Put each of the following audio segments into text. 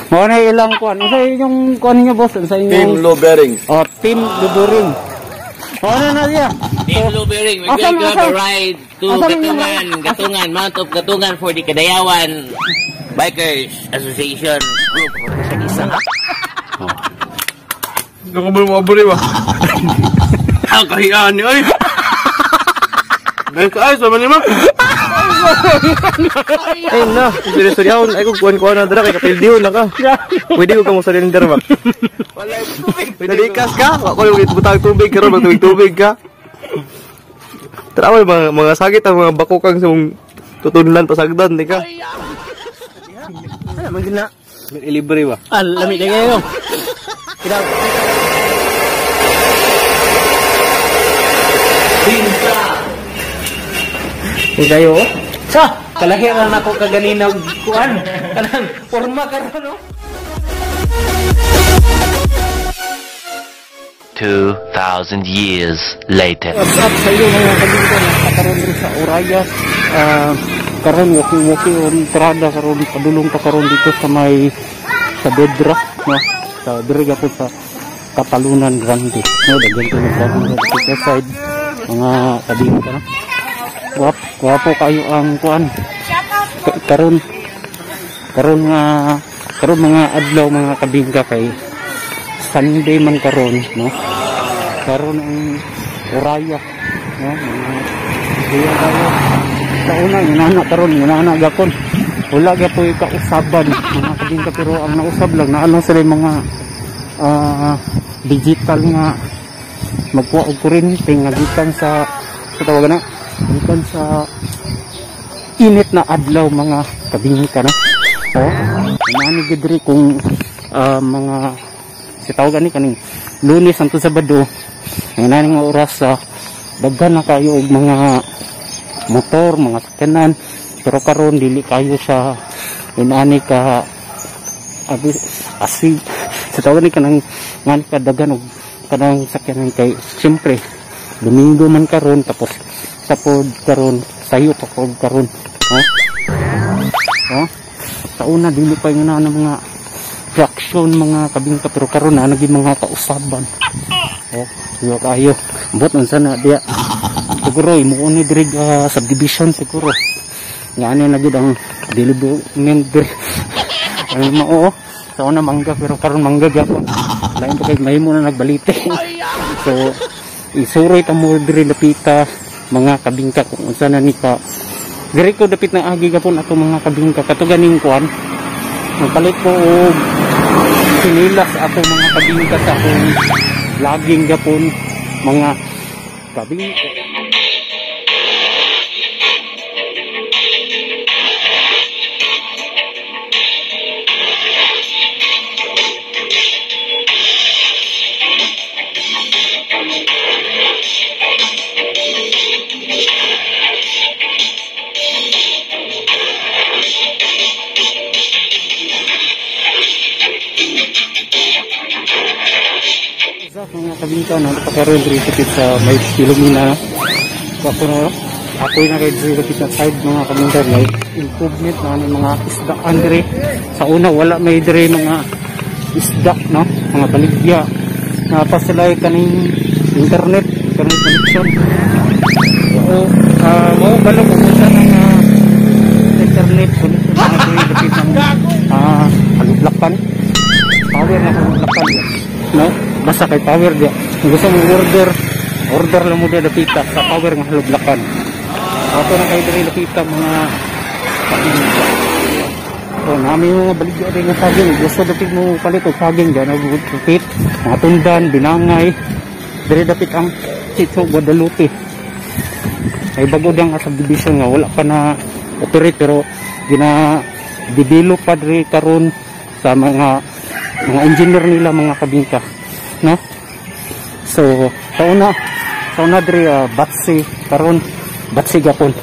Mao na ilang kuan. Unsa inyong kuan niyo, boss? Unsa inyong Team Low Bearings. Oh, Team Luburing. Oh, ano na siya? Team Blue Bearing, we're going to have a ride to Gatungan, Gatungan, Mount of Gatungan for the Kadayawan Bikers Association Group. Isa. Naku ba mga buri ba? Ang kahiyaan ni ay! Ay, sama ni ma! Ay na, seryoso ay kung kuwan-kuwan na dara kay kapildihon na ka. Pwede ko kamo surrender ba? Nalikas ka? Ako yung butang tubig karon, magtubig-tubig ka. Tara mga sakit ang mga bakukang sa mong tutunlan pasagdan di ka. Ano man gina? Libre ba? Ah, lami kay kayo. Kida. Kayo? Sa, kalahiran ako kaganina kuan. Kanang porma karon no. 2,000 years later. What's up sa iyo mga kaibigan? Karon diri sa Uraya. Karon walking on trada karon padulong ta karon dito sa may sa Bedra, no? Sa diri gapon sa Catalunan Grande. No, daghan ko nagbago sa side mga kaibigan no. Guwapo kayo ang kuan. Karon karon nga karon mga adlaw mga kabingka kay Sunday man karon, no? Karon ang Uraya, no? Mga kayo. Sa una inana karon, inana gapon. Wala gyapon kausaban mga kabingka, pero ang nausab lang na ano sila mga digital nga magkuha og kuryente nga gikan sa tawagan na gikan sa init na adlaw mga kabingka, no? Oh, inani gid diri kung mga si tawagan ni kaning Lunes hangtod Sabado, inani nga oras sa daghan na kayo og mga motor, mga sakyanan, pero karon dili kayo sa inani ka asi sa tawagan ni kanang ngan ka daghan og kanang sakyanan kay siyempre Domingo man karon, tapos sa pod karon sayo pa pod karon, oh. Oh, sa una dili pa yung na mga reaksyon mga kabingka, pero karon na naging mga kausaban. Oh, yo kayo ambot unsa na diya siguro imo ni diri subdivision siguro nga ani na gid ang development diri. Ano mao sa una mangga, pero karon mangga gyapon lain pa kay mahimo na nagbalite. So isuroy ta mo diri dapita mga kabingka kung unsa na ni ka diri ko dapit na agi gapon ato mga kabingka kato ganing kuan nagpalit ko og sinilas ato mga kabingka sa akong vlogging gapon mga kabingka. Mga kabingka, no, napakaroon diri sa may Illumina. Ako na, ako na kayo diri sa side mga kabingka, may improvement na ng mga isdaan diri. Sa una wala may diri mga isda, no, mga baligya. Napa sila kaning internet connection. So, mao balog kung unsa nang internet connection mga diri dapit ng halublakan. Power na halublakan, no? Basta kay power dia. Kung gusto mo order lang mo dia dapita sa power nga halublakan. Ato na kayo diri dapita mga kabingka. So nami mga baligya din ng saging. Gusto dapit mo palit og saging diyan og dapit, mga tundan, binangay. Diri dapit ang Sitio Guadalupe. Ay bago dang subdivision nga wala pa na operate, pero gina develop pa diri karon sa mga engineer nila mga kabingka, no? So sa una diri batsi karon, batsi gapon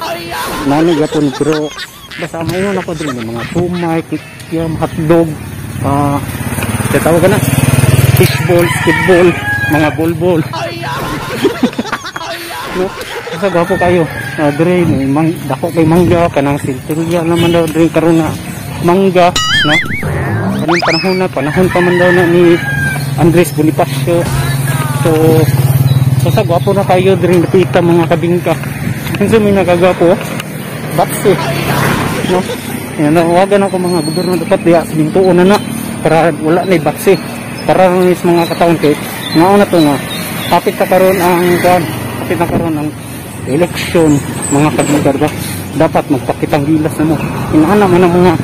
nani gapon, pero basta mayon ako diri mga tumay, kikiam, hotdog, tawag na fishball, skidball, mga bolbol. No, basta gwapo kayo. Diri may dako kay mangga, kanang sintilya naman daw diri karon na mangga, no? Kaning panahon na, panahon pa man daw na ni Andres Bonifacio. So sa gwapo na kayo diri dapita mga kabingka. Kinsa may nakagwapo? Batse. No? Yan, nawagan ako mga gobyerno dapat diya sa bintuon na na para wala na batse. Para lang is mga kataon kay ngao na to nga kapit na karon ang kuan, kapit na karon ang election mga kabingka, diba? Dapat magpakitang gilas na mo. Inaana man ang mga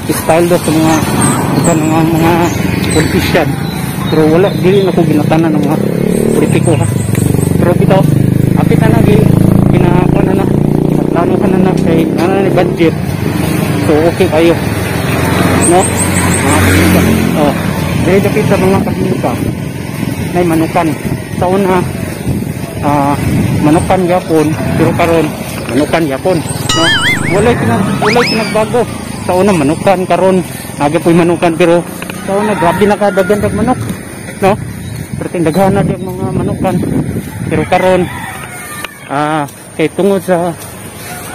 style do sa mga bukan mga mga politician. Pero wala dili na ko ginatanan ng mga politiko ha. Pero bitaw apit na nagi ginakuan na na plano ka na na kay na ni budget. So okay kayo. No? Mga kabingka. Oh, diri dapit sa mga kabingka nay manukan. Sa una manukan gyapon, pero karon manukan gyapon, no? Walay pinagbago. Sa una manukan, karon aga po'y manukan, pero sa una grabe na kadaghan og manok, no? Pero tindaghan na yung mga manukan. Pero karon kay tungod sa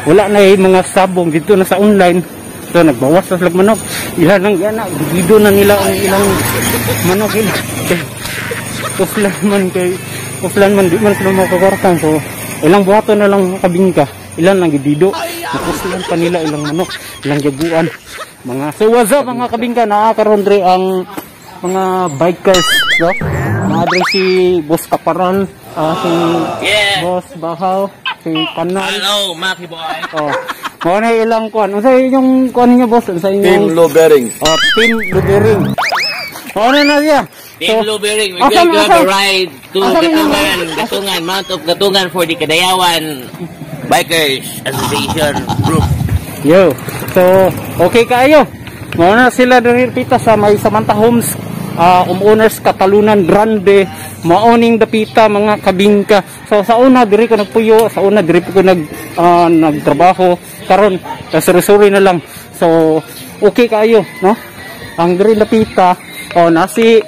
wala na yung mga sabong dito na sa online, so nagbawas na sila manok. Ilan lang yan na, gigido na nila ang ilang manok ila. Kuslan man kay kuslan man di man sila makakwartan. So ilang buhaton na lang kabingka, ilan lang gidido, nakuslan pa nila ilang manok, ilang jaguan. Mga so what's up mga kabingka, nakakaroon dre ang mga bikers, no? Mga dre si Boss Kaparal, si Yeah. Boss Bahaw, si Kanal. Hello, Maki boy. Oh. Mao na ilang kuan. Unsa inyong kuan niyo boss? Unsa inyong Team Low Bearing. Oh, Team Lubering. Mao na na siya. Team So, Blue Bearing, we're asam, going to have a asam? ride to Asam yung Gatungan, Gatungan, Mount of Gatungan for the Kadayawan Bikers Association Group. Yo. So, okay kaayo. Mao na sila diri pita sa may Samantha Homes, homeowners Catalunan Grande, maoning dapita mga kabingka. So sa una diri ko nagpuyo, sa una diri ko nagtrabaho. Karon suri-suri na lang. So okay kaayo, no? Ang diri dapita, oh na si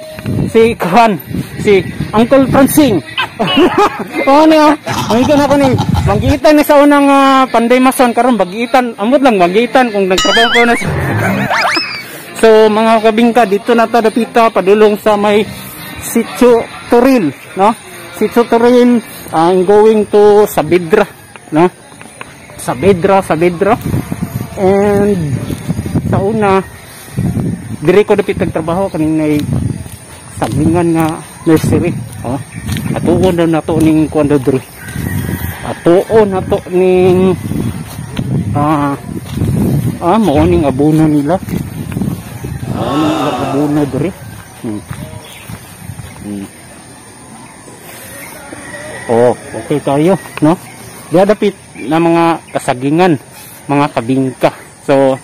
Kuan, si Uncle Francing. Oh niya, ang na ko ni manggitan ni sa unang Panday Mason karon bagitan, amot lang manggitan kung nagtrabaho ko na sa. So mga kabingka, dito na ta dapita padulong sa may Sitio Toril, no? Sitio Toril, I'm going to Sabidra, no? Sabidra, Sabidra. And sa una dire ko dapit nagtrabaho kaning nay saglingan nga nursery, oh. Atuon daw nato ning kuan daw diri. Atuon nato ning mao ning abono nila. Mao ning ilang abono diri. Oh, okay tayo, no? Diha dapit na mga kasagingan, mga kabingka. So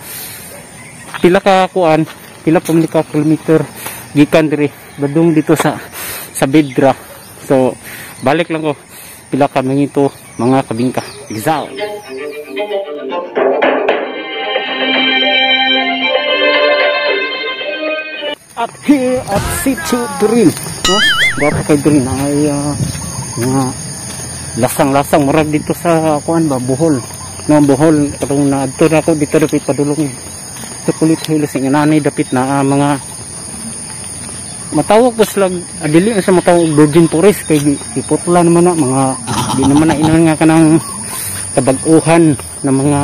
pila ka kuan, pila pa man ka kilometer gikan diri badung dito sa Sabidra. So balik lang ko pila ka mangito mga kabingka. Exile. At here at Sitio Toril, no? Dapat kay diri na ay mga lasang-lasang murag dito sa kuan ba, Bohol. No, Bohol katong naadto na ako dito dapit padulong sa Kulit Hill sa nanay dapit na mga matawag ko sila, dili na sa matawag virgin forest kay giputla naman na mga di naman na inon nga kanang kabag-uhan na mga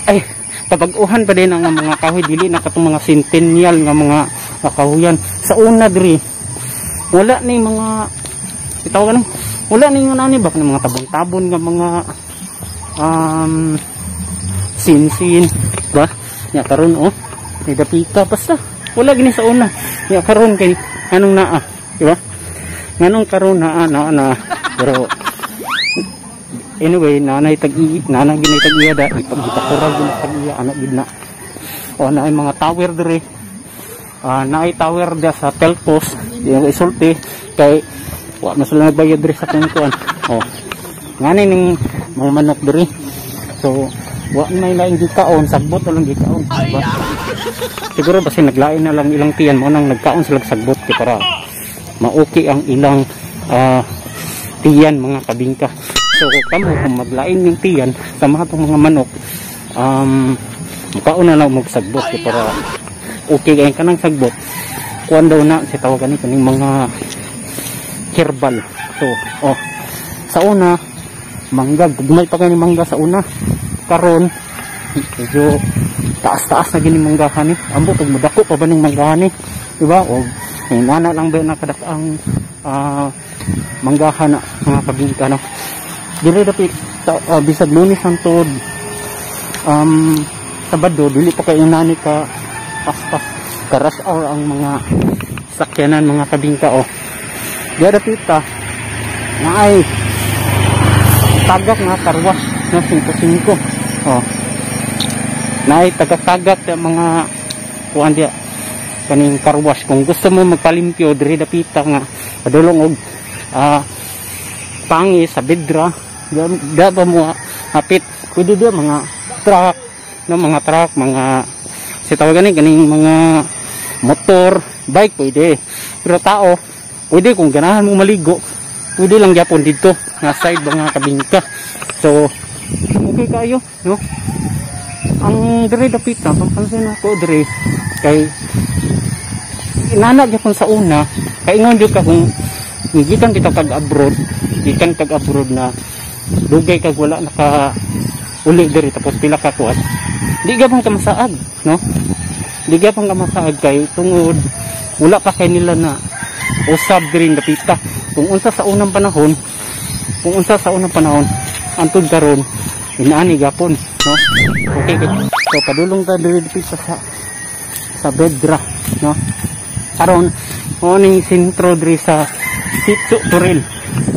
ay kabag-uhan pa din ang mga kahoy, dili na katong mga centennial nga mga kahoyan. Sa una diri wala ni mga itaw kanang wala ni nga nani ba kanang mga tabon-tabon nga mga sinsin ba nya karon oh ni dapita basta wala gini sa una nya karon kay anong naa, di ba? Nganong karon naa naa na, pero anyway nanay tag nanay gini tag iya da ipagitakurag gini tag iya anak gid na. O naay mga tower diri, naay tower dia sa telcos yung isulti kay wa man sila nagbayad diri sa kuan. Oh ngani ning mga manok diri. So wa may laing gikaon, sagbot na lang gikaon, diba? Siguro basta naglain na lang ilang tiyan mo nang nagkaon sila sagbot kay para mauki ang ilang tiyan mga kabingka. So kamo kung maglain yung tiyan sa mga tong mga manok, mukaon na lang magsagbot kay para Okay kay kanang sagbot. Kuan daw na si tawag ani kaning mga herbal. So, oh, sa una mangga, gugmay pa kani mangga sa una. Karon medyo taas-taas na gini manggahan ni. Ambot og mudako pa ba ning manggahan ni, di ba? O nana lang ba nakadak ang manggahan na mga kabingka, no? Dili dapit bisag Lunes hangtod Sabado, dili pa kayo nani ka paspas ka rush hour ang mga sakyanan, mga kabingka, oh. Diya dapit na ay tagak nga karwas na 5-5, oh. Naay tagak-tagak sa mga kuan diya kaning carwash. Kung gusto mo magpalimpyo diri dapita nga padulong og pangi sa Bedra, da ba mo hapit pwede dia mga truck, no, mga truck, mga si tawagan ni kaning mga motor, bike pwede, pero tao pwede kung ganahan mo maligo pwede lang gyapon didto nga side mga kabingka. So okay kayo, no? Ang diri dapita pampansin ako diri kay inana gyapon sa una kay ingon jud ka kung gikan kita kag abroad, gikan kag abroad na dugay kag wala naka uli diri tapos pila ka kuan, di gyapon ka masaag, no? Di gyapon ka masaag kay tungod wala pa kay nila na usab diri dapita. Kung unsa sa unang panahon, kung unsa sa unang panahon antud karon inaani gapon, no? Okay, so padulong ta diri dapita sa Bedra, no? Karon mao ning sentro diri sa Sitio Turil.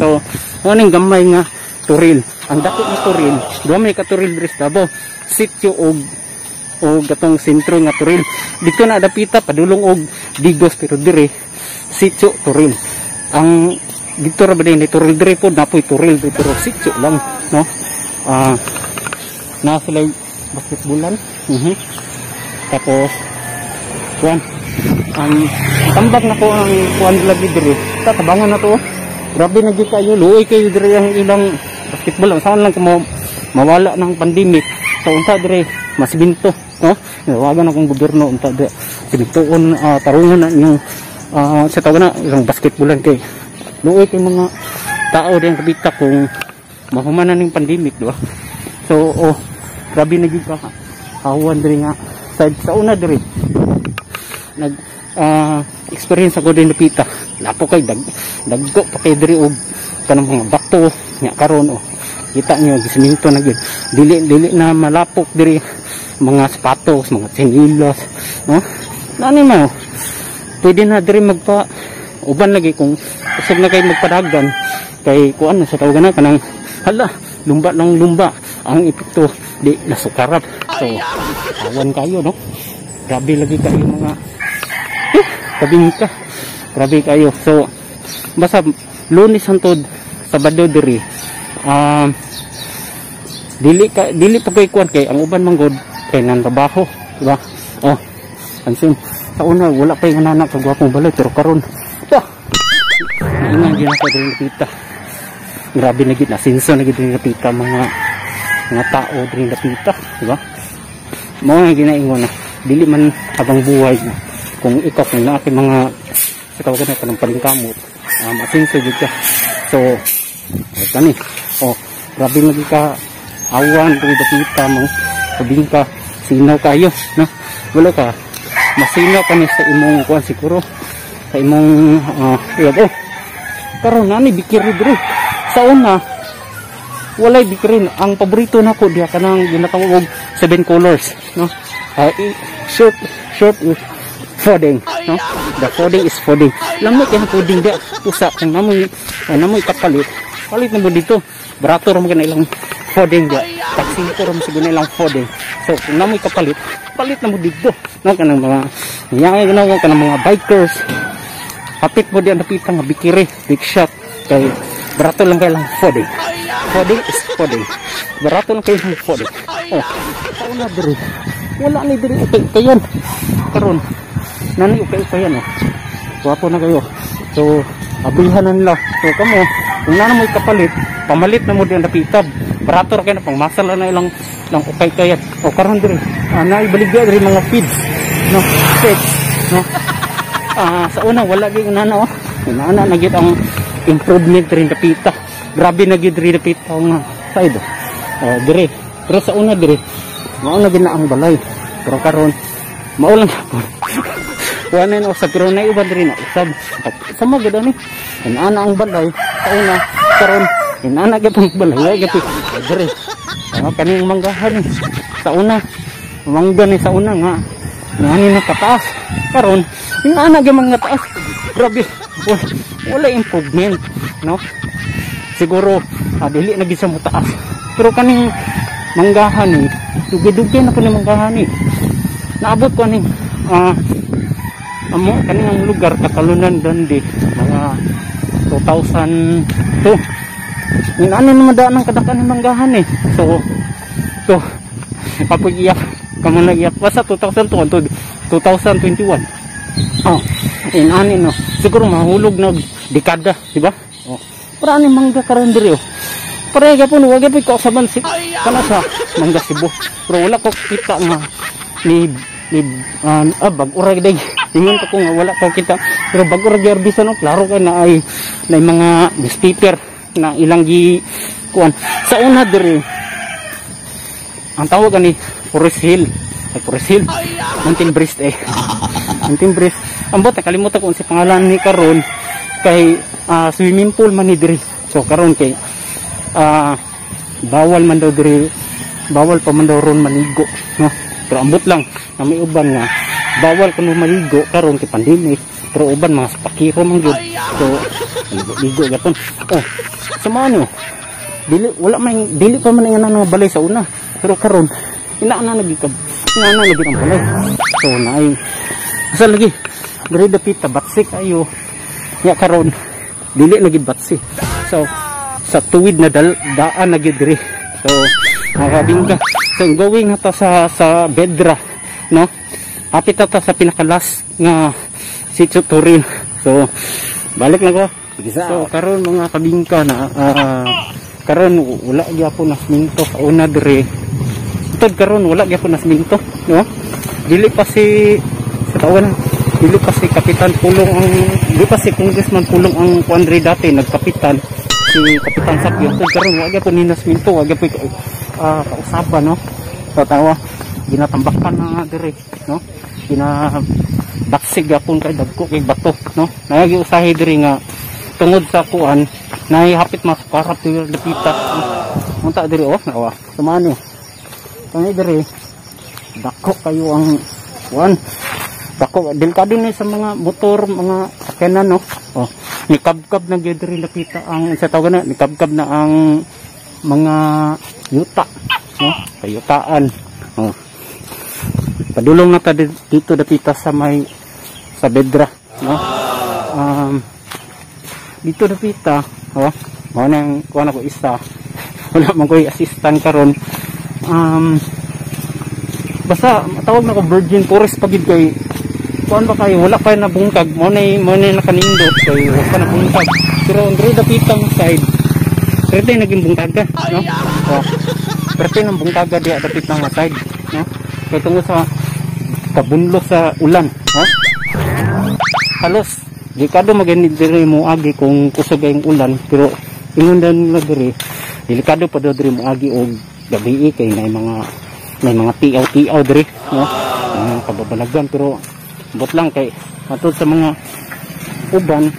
So mao ning gamay nga turil, ang dako nga turil, duha may ka turil diri sa Davao, sitio og gatong sentro nga turil. Dito na dapita padulong og Digos, pero diri Sitio Turil. Ang dito ra ba din turil diri pod napoy turil diri, pero sitio lang, no? Na sila basketballan. Tapos kuan ang tambak na ko ang kuan lagi diri. Tatabangan na to. Grabe na gyud kayo, luoy kayo diri ang ilang basketball. Saan lang kamo mawala ng pandemic. So unta diri masibinto, no? Nawagan akong gobyerno unta diri sibintoon, tarungon na inyong sa tawag na ilang basketballan kay luoy kay mga tao diyan kabita kung mahuman na ning pandemic, di ba? So oh, grabe na gyud ka hawan diri nga side sa una diri. Nag experience ako din dapita. Lapo kay dagko pa kay diri og kanang mga bato nya karon, oh. Kita niyo gisiminto na gyud. Dili na malapok diri mga sapatos, mga tsinelas, no? Nani mo? Pwede na diri magpa uban lagi kung usog na kay magpadagan kay kuan sa tawagan na kanang hala lumba lang lumba ang epekto di nasukarap. So awan kayo, no? Grabe lagi kayo mga kabingka, grabe kayo. So basta Lunes hangtod Sabado diri dili pa kay kuan kay ang uban man gud kay nang trabaho, di ba? Oh, pansin sa una wala pa yung anak kagwapong balay, pero karon pa ingan gyud ako diri napita. Grabe na gyud asinso na gyud diri napita mga tao diri napita, di ba? Mao nga ginaingon na dili man habang buhay na kung ikaw kung naa kay mga sa tawagan na kanang palingkamot, asinso gyud ka. So kani, oh, grabe lagi ka awan diri dapita mo kabingka, sinaw kayo, no? Wala ka masinaw kani sa imong kuan siguro sa imong oh. Karon nani bikiri diri sa una walay bikiri. Ang paborito nako diha kanang ginatawag og 7 colors, no? Short is folding, no? The folding is folding. Lamay kay folding dia usa kung namoy kapalit, palit na mo dito. Barato ra man ilang folding dia. Taksingko ra man siguro ilang folding. So kung namoy kapalit, palit na mo dito, no? Kanang mga yangay ganaw kanang mga bikers. Hapit mo diyan napita nga bikiri, big shot kay barato lang kay lang folding. Folding is folding. Barato lang kay lang folding. Oh, wala diri. Wala ni diri okay kayon. Karon nani okay kayon, oh. Gwapo na kayo. So abrihan na nila. So kamo kung na mo'y kapalit, pamalit na mo diyan napita. Barato ra kay na pangmasala na ilang lang okay kayan. O karon diri, naibaligya diri mga feeds. no, 6, no. Sa una wala gyud na, oh. Inana na gyud ang improvement rin dapita. Grabe na gyud rin dapita nga side. Oh, dire. Pero sa una dire, mao na gyud na ang balay. Pero karon mao lang gyapon. Wala na usab, pero na uban diri na usab. Sama gyud ani. Inana ang balay sa una, karon inana gyud ang balay. Wala gyud dire. Oh, kaning manggahan ni. Sa una, mangga ni sa una nga ngani na kataas. Karon inana gyud mga taas. Grabe. Wala improvement, no? Siguro dili na gyud siya motaas. Pero kaning manggahan ni, dugay-dugay na ko ni manggahan ni. Naabot ko aning amo kaning ang lugar Catalunan Grande mga 2002. Inana naman daan ang kadakan ni manggahan eh. So to apoy iyak kamo na iyak basta 2002 to 2021. Oh, inani no. Siguro mahulog na dekada, di ba? Oh. Pero ani mangga karon diri oh. Pareha gyapon, wa gyapon kausaban si kana sa mangga Cebu. Pero wala ko kita nga ni ni bag-o ra gyud. Ingon ko nga wala ko kita. Pero bag-o ra gyud no, klaro kay na ay na mga newspaper na ilang gi kuan. Sa una diri ang tawag ani Forest Hill. Ay, Forest Hill. Mountain Breeze eh. Mountain Breeze. Ambot nakalimutan ko unsa pangalan ni karon kay swimming pool man ni diri. So karon kay bawal man daw diri, bawal pa man daw ron maligo, no? Pero ambot lang na may uban nga bawal kuno maligo karon kay pandemic, pero uban mga spakiro man gyud. So ligo gyapon. Oh, sa mga ano, dili wala man dili pa man nga nga balay sa una. Pero karon inaana na gyud ka, inaana na gyud ang balay. So naay asa lagi diri dapita batsi kayo. Nya karon dili na gyud batsi. So sa tuwid na daan na gyud diri. So nakabingga. So going na ta sa Bedra, no? Hapit na ta sa pinaka-last nga Sitio Turin. So balik na ko. So karon mga kabingka na karon wala gyapon na semento sa una diri. Tod karon wala gyapon na semento, no? Dili pa si sa tawan, dili pa si Kapitan Pulong ang dili pa si Congressman Pulong ang kuan diri dati nagkapitan si Kapitan Sapyo. Tod karon wala gyapon ni na semento, wala gyapon kausaban, no? Sa tawa ginatambakan na diri, no? Ginabaksig gyapon kay dagko kay bato, no? Naagi usahay diri nga tungod sa kuan nahihapit mas parap diri dapita. Unta diri oh, nawa. Sumano. Kani diri dako kayo ang kuan. Dako delikado ni sa mga motor, mga sakyanan, no. Oh, nikabkab na gyud diri dapita ang sa tawag na nikabkab na ang mga yuta, no? Kayutaan. Oh. Padulong na ta dito dapita sa may sa Bedra, no? Dito dapita, oh, mao nang kuan ako isa. Wala man koy assistant karon. Basta tawag na ko virgin forest pagid kay kuan ba kayo, wala pa nabungkag, mao nay nakanindot kay wala pa nabungkag. Pero ang diri dapitang side, pwede naging bungkaga, no? Oh. Pwede nang bungkaga diha dapit nga side, no? Kay tungod sa kabunlo sa ulan, no? Halos delikado magani diri mo agi kung kusog ang ulan, pero ingon dan na diri delikado pa daw diri mo agi og gabi kay may mga tiaw-tiaw diri, no? Mga kababalagan, pero bot lang kay matud sa mga uban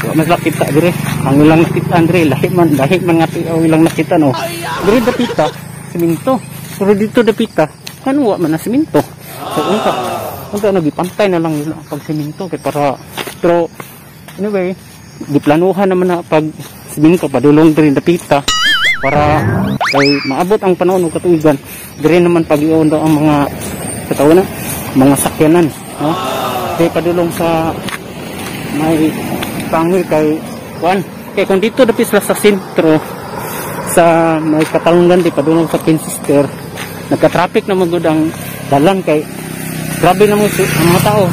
wa mas nakita diri. Ang ilang nakita diri lahi man nga tiaw ilang nakita, no? Diri dapita semento, pero dito dapita kan wa man na semento. So unta nagipantay na lang nila ang pagsemento kay para, pero anyway giplanuhan naman na pag semento padulong diri dapita para kay maabot ang panahon og katuigan diri naman pag-ion daw ang mga katawa na mga sakyanan, no? Kay padulong sa may pangoy kay kuan kay kung dito dapit sila sa sentro sa may Katalungan di padulong sa Pinsister, nagka-traffic na magud ang dalan kay grabe na mo ang mga tao.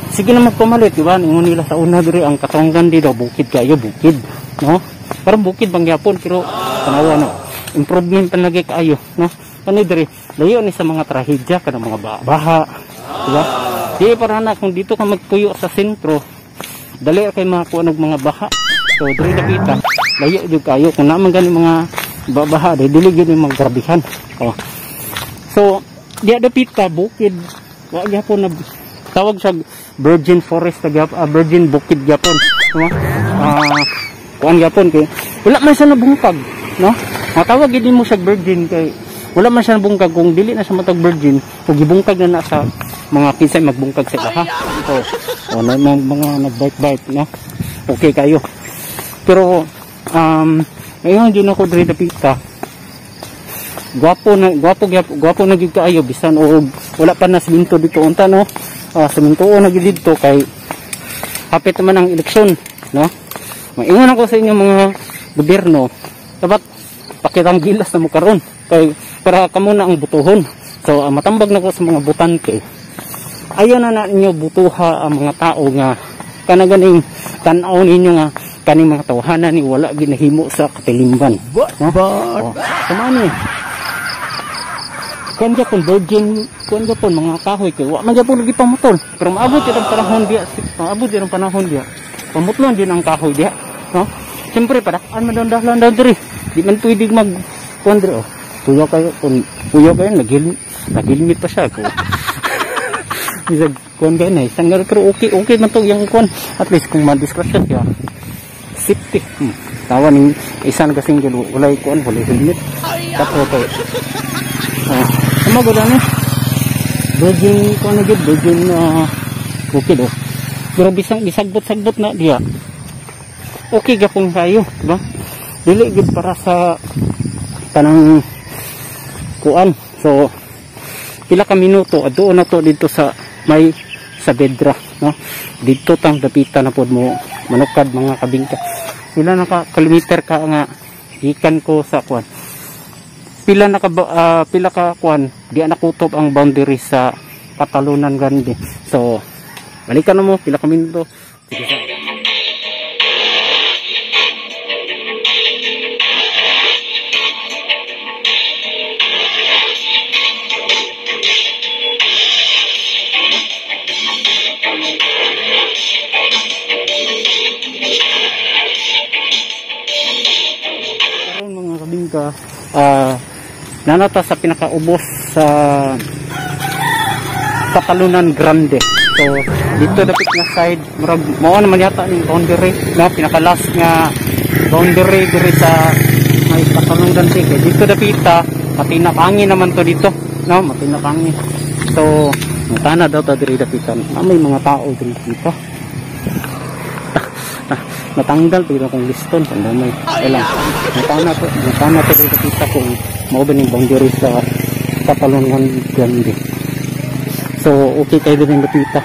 Sige na magpamalit, di ba? Ingon nila sa una diri ang Katalungan di daw bukid kayo, bukid, no? Parang bukid bang gyapon pero tanawa no. Improvement pa lagi kaayo, no? Kani diri layo ni sa mga trahedya kanang mga baha, Diba? Di para na kung dito ka magpuyo sa sentro, dali kay makakuha og mga baha. So diri dapita, layo jud kayo kung naman gani mga baha, dili gyud yung mga grabihan. Oh. So diya dapita bukid, wa gyapon na tawag sa virgin forest virgin bukid gyapon, no? Kuan gyapon kay wala man siya nabungkag, no? Matawag gid mo siya virgin kay wala man siya nabungkag. Kung dili na siya matag virgin, kung gibungkag na na sa mga kinsay magbungkag sa ilaha. So, o, na, mga nag-bike-bike, no? Okay kayo. Pero ngayon din ako diri dapita. Gwapo na gwapo gwapo na gyud kaayo bisan og wala pa na siminto dito unta, no? Siminto na gyud dito kay hapit naman ang eleksyon, no? Maingon ako sa inyo mga gobyerno, dapat pakitang gilas na mo karon kay para kamo na ang butuhon. So matambag na ko sa mga botante. Ayaw na na ninyo butuha ang mga tao nga kana ganing tan-aw ninyo nga kaning mga tawhana ni wala ginahimo sa katilimban, no? Oh, kumani. Kuan gyapon virgin, kuan gyapon mga kahoy kay wa man gyapon lagi pamutol. Pero maabot gyud ang panahon diya, maabot gyud ang panahon diya. Pamutlon din ang kahoy diya, no? Siyempre padak-an man daw dahlan daw diri. Di man pwede mag kuan diri, oh. Puyo kayo, kun puyo kayo naghilmit pa siya ko. Bisag kuan kayo na isang pero okay okay man to yang kuan, at least kung ma-discretion siya. Safety. Tawa ning isa na single walay kuan, walay helmet. Tapos to. Oh, amo gud ani. Virgin kuan na gyud, virgin bukid, oh. Pero bisang gisagbot-sagbot na diya. Okay gapon kayo, diba? Dili gyud para sa tanang kuan. So pila ka minuto adto na to dito sa may Saavedra, no? Dito tang dapita na pod mo manukad mga kabingka. Pila na ka kilometer ka nga gikan ko sa kuan. Pila na ka pila ka kuan di na kutob ang boundary sa Catalunan Grande. So balikan na mo pila ka minuto. Sige sa. Nanata sa pinakaubos sa Catalunan Grande. So dito dapit nga side, murag mao naman yata ning boundary, no? Pinaka last nga boundary diri sa may Catalunan Grande. Kay dito dapita matinakangin naman to dito, no? Matinakangin. So mutana daw ta diri dapitan. May mga tao diri dito. Natanggal pero akong liston pandamay. Wala. Mutana to diri dapita kung mao ba ning boundary sa Catalunan Grande. So okay kayo din dapita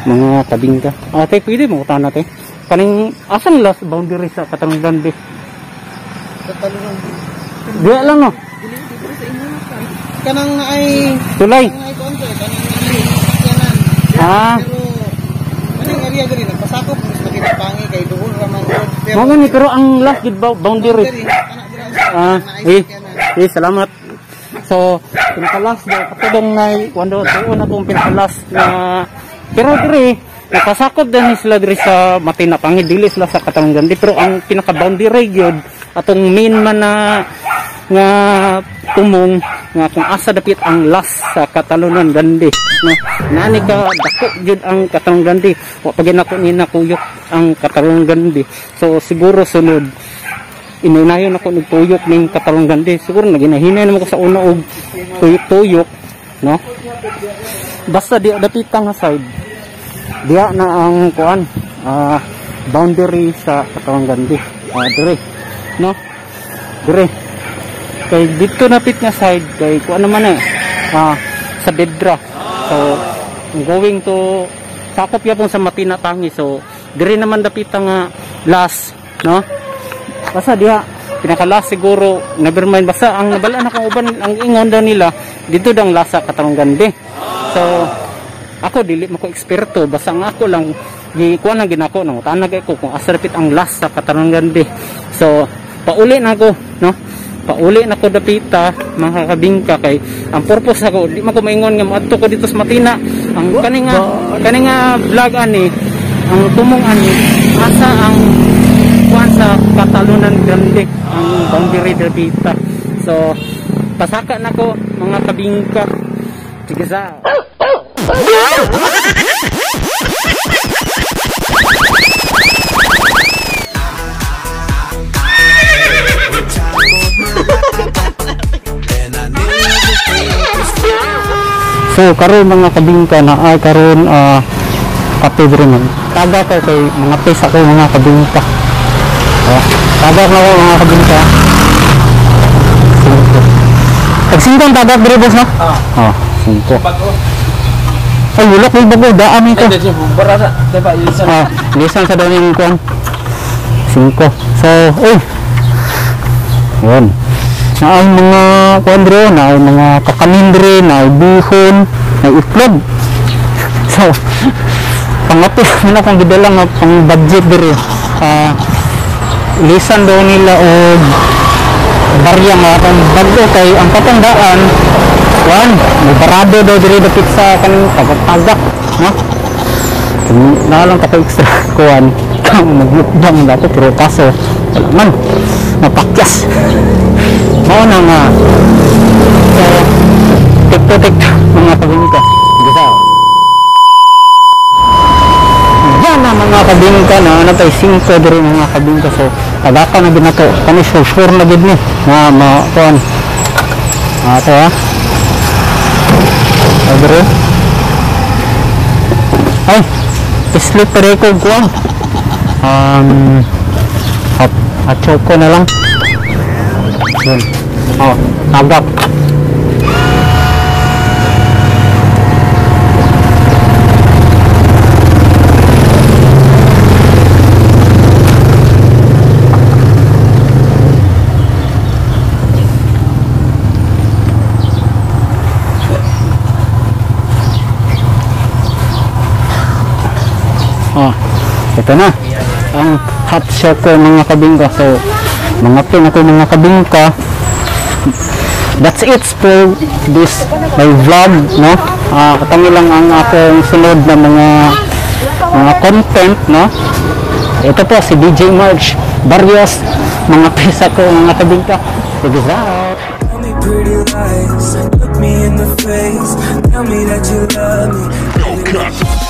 mga tabingka. Ate, pwede mo utana te. Kaning asan last boundary sa Catalunan Grande? Catalunan. Diya lang, no. Dili dili sa inyo. Kanang ay tulay. Kanang ay konti, kanang ay. Ah. Pero kaning area diri nagpasakop mas makitapangi kay duol ra man gud. Mao gani pero ang last gid boundary. Ah, eh. Eh, salamat. So, pinakalas daw katong nay kuan daw tuon na tong pinakalas na pero diri nakasakop din sila diri sa Matinapangi, dili sila sa Catalunan Grande, pero ang pinaka boundary gyud atong main man na nga tumong nga kung asa dapit ang last sa Catalunan Grande, no? Naani ka dako gyud ang Catalunan Grande, wa pa gyud nako ni nakuyok ang Catalunan Grande. So siguro sunod inunayon ako nagtuyok ning Catalunan Grande. Siguro naginahinay naman ko sa una og tuyok-tuyok, no? Basta di dapita nga side, diya na ang kuan, boundary sa Catalunan Grande. Dire, no? Dire. Kay dito napit nga side kay kuan naman sa Bedra. So going to sakop yapon sa Matinatangi. So dire naman dapita nga last, no? Basta diha pinaka-last siguro, never mind, basta ang nabala na kung uban ang ingon daw nila dito dang last sa Catalunan Grande. So ako dili mo ko eksperto, basta ang ako lang gikuan lang ginako nang tanag ko kung asa dapit ang last sa Catalunan Grande. So pauli na ako, no? Pauli na ko dapita mga kabingka kay ang purpose ako di man ko maingon nga moadto ko dito sa Matina. Ang kani nga vlog ani, ang tumong ani asa ang kuan sa Catalunan Grande, ang boundary dapita. So pasaka na ko mga kabingka. Sige sa. So karon mga kabingka na ay karon kape diri man. Taga ko kay mga pesa ko mga kabingka. Oh, taga na ko mga kabingka. 5. Tag 5 ang tagak diri boss no? Oh, 5. Ay wala koy bago daan ito. Oh, lisan sa daw ning kuan. 5. So, oy. Yun. Naay mga kuan diri, naay mga kakanin diri, naay bihon, naay itlog. So, pangapil na akong gidala nga pang budget diri. Lisan daw nila og barya nga akong bago kay ang katandaan kuan, may barado daw diri dapit sa kaning tagak-tagak, no? Naa lang ta ko extra kuan, magmukbang dato pero kaso wala man mapakyas. Mao na nga. So, tik-tik mga kabingka. Gisa. Yan na mga kabingka na ano tayo 5 diri mga kabingka. So, tagaka na gid nato. Kani sure na gid ni nga ma kuan. Ato ha. Diri. Ay, islip pa ko kuan. Hot choco na lang. Yun. Oh, tagak. Oh, ito na ang hot choco mga kabingka. So, mga pin ako mga kabingka. That's it for this my vlog, no? Katangi lang ang akong sunod na mga content, no? Ito po si DJ March Barrios, mga pesa ko mga kabingka. Peace out. Tell me pretty lies, look me in the face, tell me that you love me.